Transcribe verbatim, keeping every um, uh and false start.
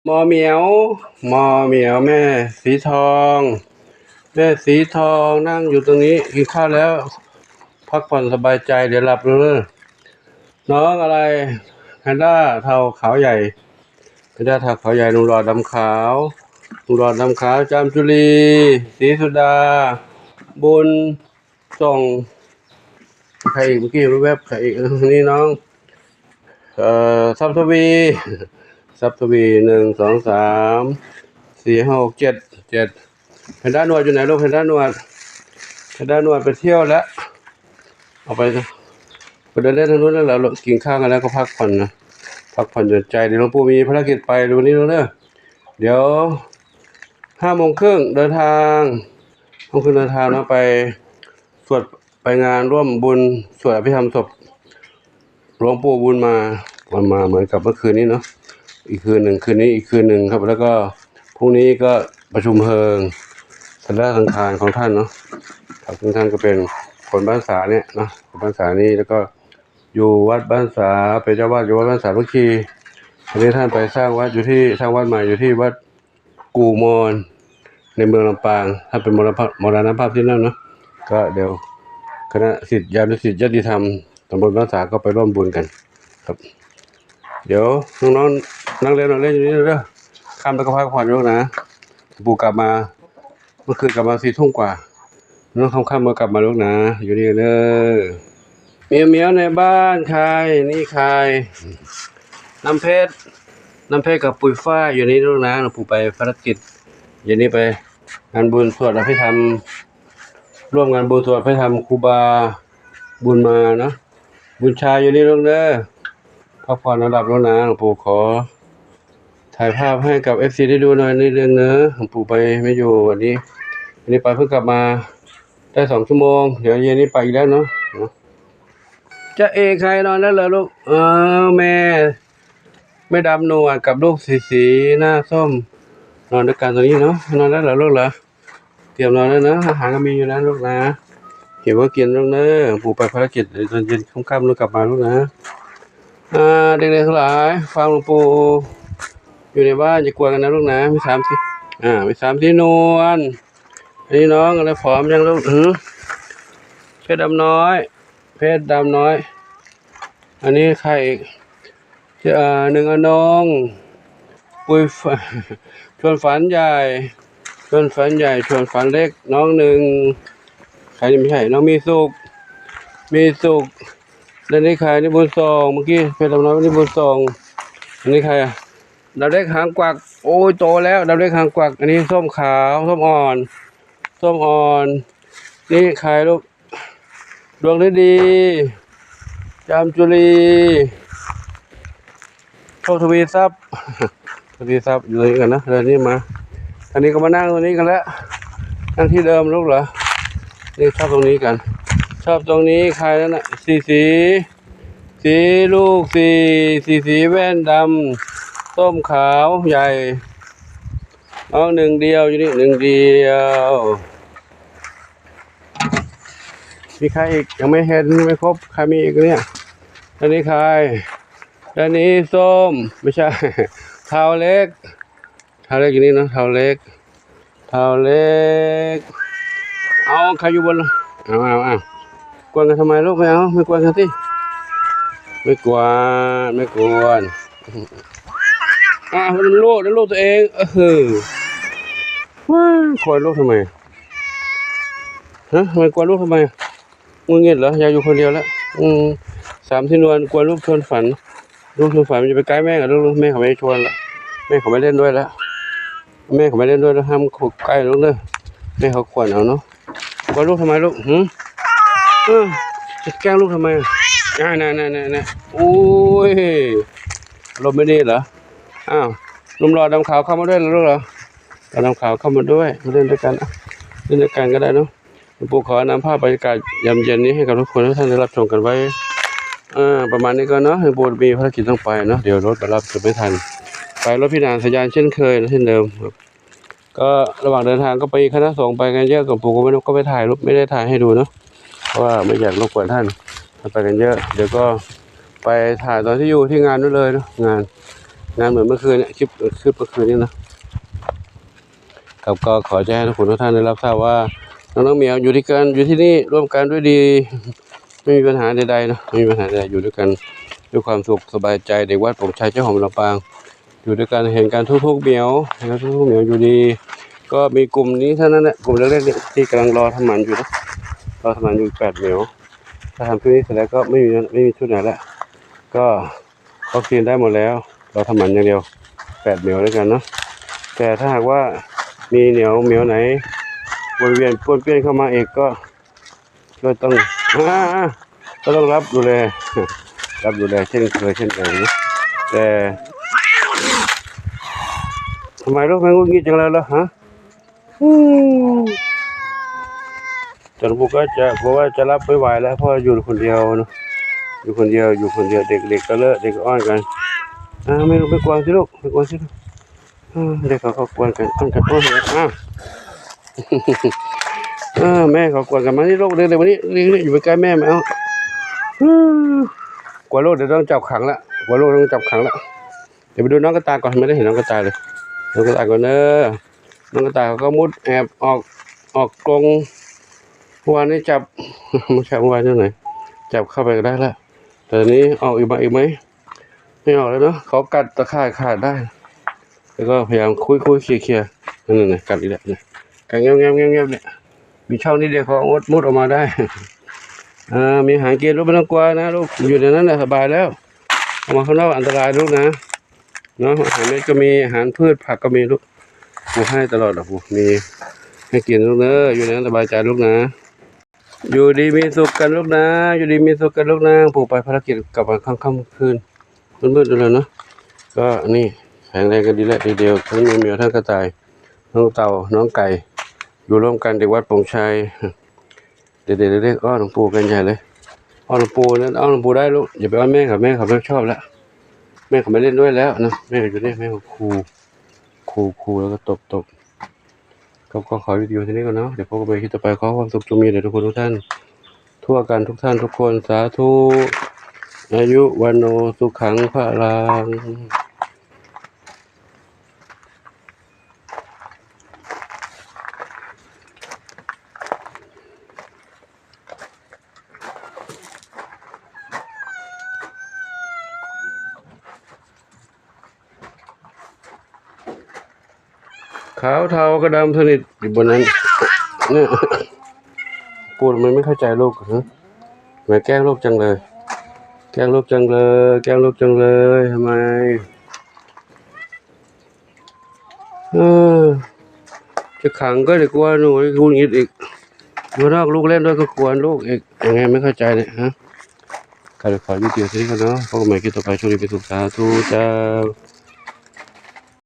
หมอเหมียว หมอเหมียว แม่สีทอง แม่สีทองนั่งอยู่ตรงนี้ กินข้าวแล้ว พักผ่อนสบายใจ เดี๋ยวหลับเด้อ น้องอะไร แพนด้าเทาขาวใหญ่ แพนด้าเทาขาวใหญ่ หนุ่มหล่อดำขาว หนุ่มหล่อดำขาว จามจุลี ศรีสุดา บุญส่ง ใครอีก เมื่อกี้แวบๆ ใครอีก เออ นี่น้อง เอ่อ ทรัพย์ทวี ทรัพย์ทวี หนึ่ง สอง สาม สี่ ห้า หก เจ็ด เจ็ด แพนด้าหนวดอยู่ไหนลูก แพนด้าหนวด แพนด้าหนวดไปเที่ยวแล้ว เอาไป ไปเดินเล่นทางนู้นแล้วเหรอลูก กินข้าวกันแล้วก็พักผ่อนนะ พักผ่อนหย่อนใจ เดี๋ยวหลวงปู่มีภารกิจไปวันนี้เนอะ เดี๋ยวห้าโมงครึ่งเดินทาง ห้าโมงครึ่งเดินทางเนาะ ไปสวด ไปงานร่วมบุญสวดอภิธรรมศพหลวงปู่บุญมา วันมาเหมือนกับเมื่อคืนนี้เนาะ อีกคืนหนึ่ง คืนนี้อีกคืนหนึ่งครับ แล้วก็พรุ่งนี้ก็ประชุมเพลิงสรีระสังขารของท่านเนาะ ครับ ซึ่งท่านก็เป็นคนบ้านสาเนี่ยเนาะ คนบ้านสานี้ แล้วก็อยู่วัดบ้านสา เป็นเจ้าวาดอยู่วัดบ้านสามัคคี ทีนี้ท่านไปสร้างวัดอยู่ที่ สร้างวัดใหม่อยู่ที่วัดกู่มอน ในเมืองลำปาง ท่านเป็นมรณภาพ มรณภาพที่นั่นเนาะ ก็เดี๋ยวคณะศิษยานุศิษย์ญาติธรรมตำบลบ้านสาก็ไปร่วมบุญกันครับ เดี๋ยวน้องๆนั่งเล่น นอนเล่นอยู่นี่เด้อ ค่ำแล้วก็พักผ่อนลูกนะ ปู่กลับมา เมื่อคืนกลับมาสี่ทุ่มกว่า น้องค่ำๆมากลับมาลูกนะ อยู่นี่เด้อ เมียวเมียวในบ้านใคร นี่ใคร น้ำเพชร น้ำเพชรกับปุยฝ้ายอยู่นี่ลูกนะ หลวงปู่ไปภารกิจ เย็นนี้ไปงานบุญสวดอภิธรรม ร่วมงานบุญสวดอภิธรรมครูบาบุญมาเนาะ บุญชาอยู่นี่ลูกเด้อ พักผ่อนนอนหลับลูกนะ หลวงปู่ขอถ่ายภาพให้กับเอฟซีได้ดูหน่อยนิดนึงเนอะ หลวงปู่ไปไม่อยู่วันนี้ วันนี้ไปเพิ่งกลับมาได้สองชั่วโมง เดี๋ยวเย็นนี้ไปอีกแล้วเนาะ จะเอใครนอนแล้วเหรอลูก เออ แม่ แม่ดำหนวดกับลูกสีสีหน้าส้ม นอนด้วยกันตรงนี้เนาะ นอนแล้วเหรอลูกเหรอ เตรียมนอนแล้วนะ อาหารก็มีอยู่นะลูกนะ เก็บไว้กินลูกเนอะ ปู่ไปภารกิจ เดี๋ยวตอนเย็นค่ำๆลูกกลับมาลูกนะ อ่า เด็กๆทั้งหลาย ฟังหลวงปู่อยู่ในบ้านอย่ากวนกันนะลูกนะ มีสามสี อ่า มีสามสีนวล อันนี้น้องอะไรผอมยังลูก หือ เพชรดำน้อย เพชรดำน้อย อันนี้ใครอีก เอ่อ หนึ่งอนง ปุยฝ- ชวนฝันใหญ่ ชวนฝันใหญ่ ชวนฝันเล็ก น้องหนึ่ง ใครนี่ไม่ใช่ น้องมีสุข มีสุข แล้วนี่ใคร นี่บุญส่ง เมื่อกี้เพชรดำน้อย นี่บุญส่ง อันนี้ใครอะ ดาวเล็กหางกวัก โอ้ย โตแล้ว ดาวเล็กหางกวัก อันนี้ส้มขาว ส้มอ่อน ส้มอ่อน นี่ใครลูก ดวงฤดี จามจุลี โชคทวีทรัพย์ ทวีทรัพย์อยู่ตรงนี้กันนะ เดินนี่มา อันนี้ก็มานั่งตรงนี้กันแล้ว นั่งที่เดิมลูกเหรอ นี่ชอบตรงนี้กัน ชอบตรงนี้ใครนั่นน่ะ สีสี สีลูกสี สีสีแว่นดำ ส้มขาวใหญ่ น้องหนึ่งเดียวอยู่นี่ หนึ่งเดียว มีใครอีก ยังไม่เห็น ไม่ครบ ใครมีอีกเนี่ย อันนี้ใคร อันนี้ส้ม ไม่ใช่ เทาเล็ก เทาเล็กอยู่นี่เนาะ เทาเล็ก เทาเล็ก เอาใครอยู่บน เอา เอา เอา กวนกันทำไมลูก ไม่เอา ไม่กวนกันสิ ไม่กวน ไม่กวน อ่ะ มันโลด มันโลดตัวเอง เออ ว้าย กวนลูกทำไม ฮะ ทำไมกวนลูกทำไม งุนงิดเหรอ อยากอยู่คนเดียวแล้ว อืม สามสีนวล กวนลูกชวนฝัน ลูกชวนฝัน มันจะไปใกล้แม่กับลูก แม่เขาไม่ชวนละ แม่เขาไม่เล่นด้วยละ แม่เขาไม่เล่นด้วยแล้ว ห้ามใกล้ลูกเด้อ แม่เขาข่วนเอาเนาะ กวนลูกทำไมลูก หืม เออ จะแกล้งลูกทำไม อ่า น่ะ น่ะ น่ะ น่ะ โอ้ย อารมณ์ไม่ดีเหรอ อ้าว หนุ่มหล่อดำขาวเข้ามาด้วยเหรอลูกเหรอ หล่อดำขาวเข้ามาด้วย มาเล่นด้วยกัน อ่ะ เล่นด้วยกันก็ได้เนาะ หลวงปู่ขอนำภาพบรรยากาศยามเย็นนี้ให้กับทุกคนทุกท่านได้รับชมกันไว้ เอ่อ ประมาณนี้ก่อนเนาะ หลวงปู่มีภารกิจต้องไปเนาะ เดี๋ยวรถมารับจะไม่ทัน ไปรถพิหารสายญาณเช่นเคยนะ เช่นเดิมครับ ก็ระหว่างเดินทางก็ไปคณะสงฆ์ไปกันเยอะ หลวงปู่ก็ไม่ได้ ก็ไปถ่ายรูป ไม่ได้ถ่ายให้ดูเนาะ เพราะว่าไม่อยากรบกวนท่าน ไปกันเยอะ เดี๋ยวก็ไปถ่ายตอนที่อยู่ที่งานนู้นเลยเนาะ งาน งานเหมือนเมื่อคืนเนี่ย คลิปคลิปเมื่อคืนนี้นะ ครับ ก็ขอแจ้งให้ทุกคนทุกท่านได้รับทราบว่า น้องๆเหมียวอยู่ด้วยกัน อยู่ที่นี่ร่วมกันด้วยดี ไม่มีปัญหาใดๆเนาะ ไม่มีปัญหาใดๆ อยู่ด้วยกันด้วยความสุขสบายใจ เด็กวัดโป่งชัย เจ้าของลำปาง อยู่ด้วยกัน เห็นกันทุกๆเหมียว เห็นกันทุกๆเหมียวอยู่ดี ก็มีกลุ่มนี้เท่านั้นแหละ กลุ่มเล็กๆเนี่ยที่กำลังรอทำหมันอยู่นะ รอทำหมันอยู่แปดเหมียว ถ้าทำชุดนี้เสร็จแล้วก็ไม่มี ไม่มีชุดไหนละ ก็วัคซีนได้หมดแล้ว รอทำหมันอย่างเดียว แปดเหมียวด้วยกันเนาะ แต่ถ้าหากว่ามีเหมียว เหมียวไหนวนเวียนป้วนเปี้ยนเข้ามาอีกก็ ก็ต้อง อ่า อ่า ก็ต้องรับดูแล รับดูแลเช่นเคยเช่นเคยนะ แต่ทำไมลูกแม่งงุนงิดจังเลยล่ะฮะ อืม จนปู่ก็จะ กลัวว่าจะรับไม่ไหวแล้ว เพราะอยู่คนเดียวเนาะ อยู่คนเดียว อยู่คนเดียว เด็กๆก็เลอะ เด็กก็อ้อนกัน อ่า ไม่ ไม่กวนสิลูก ไม่กวนสิลูก อ่า เด็กเขาก็กวนกัน อ้อนกัน อ้อนกัน อ้าว อ่า แม่เขากวนกัน มานี่ลูก เด็กๆมานี่ เด็กๆอยู่ใกล้แม่มา เอ้า อืม กลัวลูกเดี๋ยวต้องจับขังละ กลัวลูกต้องจับขังละ เดี๋ยวไปดูน้องกระต่ายก่อน ไม่ได้เห็นน้องกระต่ายเลย น้องกระต่ายก่อนเนอะ น้องกระต่ายเขาก็มุดแอบออก ออกกรง เมื่อวานนี้จับ ไม่ใช่เมื่อวานเท่าไหร่ จับเข้าไปก็ได้ละ แต่ตอนนี้ออกอีกมาอีกไหม ไม่ออกแล้วเนาะ เขากัดตะข่ายขาดได้ แล้วก็พยายามคุยคุยเคลียร์เคลียร์ นั่นน่ะ กัดอีกแล้วเนี่ย กัดแงบแงบแงบแงบเนี่ย มีช่องนิดเดียวเขามุดมุดออกมาได้ อ่า มีอาหารกินลูก ไม่ต้องกลัวนะลูก อยู่ในนั้นน่ะสบายแล้ว ออกมาข้างนอกอันตรายลูกนะ เนาะ อาหารเม็ดก็มี อาหารพืชผักก็มีลูก ปู่ให้ตลอดอ่ะ ปู่มีให้กินลูกเนอะ อยู่ในนั้นสบายใจลูกนะ อยู่ดีมีสุขกันลูกนะ อยู่ดีมีสุขกันลูกนะ ปู่ไปภารกิจกลับมาค่ำๆคืน มืดๆแล้วเนาะ ก็นี่ แข็งแรงกันดีแล้วทีเดียว ทั้งแมวทั้งกระต่าย น้องเต่า น้องไก่ อยู่ร่วมกัน เด็กวัดโป่งชัย เด็กๆเล็กๆอ้อนหลวงปู่กันใหญ่เลย อ้อนหลวงปู่นะ อ้อนหลวงปู่ได้ลูก อย่าไปอ้อนแม่เขา แม่เขาไม่ชอบแล้ว แม่เขาไม่เล่นด้วยแล้วนะ แม่เขาอยู่นี่ แม่เขาคู คู คู แล้วก็ตบตบ ก็ ก็ขอวิดีโอเท่านี้ก่อนเนาะ เดี๋ยวพบกันใหม่คลิปต่อไป ขอความสุขจงมีแด่ทุกคนทุกท่าน ทั่วกันทุกท่านทุกคน สาธุ อายุ วันโน สุขัง พลัง ขาวเทาก็ดำสนิทอยู่บนนั้น เนี่ย ปู่มันไม่เข้าใจลูก ฮะ ทำไมแกล้งลูกจังเลย แกล้งลูกจังเลย แกล้งลูกจังเลย ทำไม เออ จะขังก็เดี๋ยวกลัวหนูหงุดหงิดอีก เมื่อนอกลูกเล่นด้วยก็กวนลูกอีก ยังไงไม่เข้าใจเนี่ย ฮะ ก็เดี๋ยวขอวิดีโอเท่านี้ก่อนเนาะ พบกันใหม่คลิปต่อไป โชคดีมีสุข สาธุเจ้า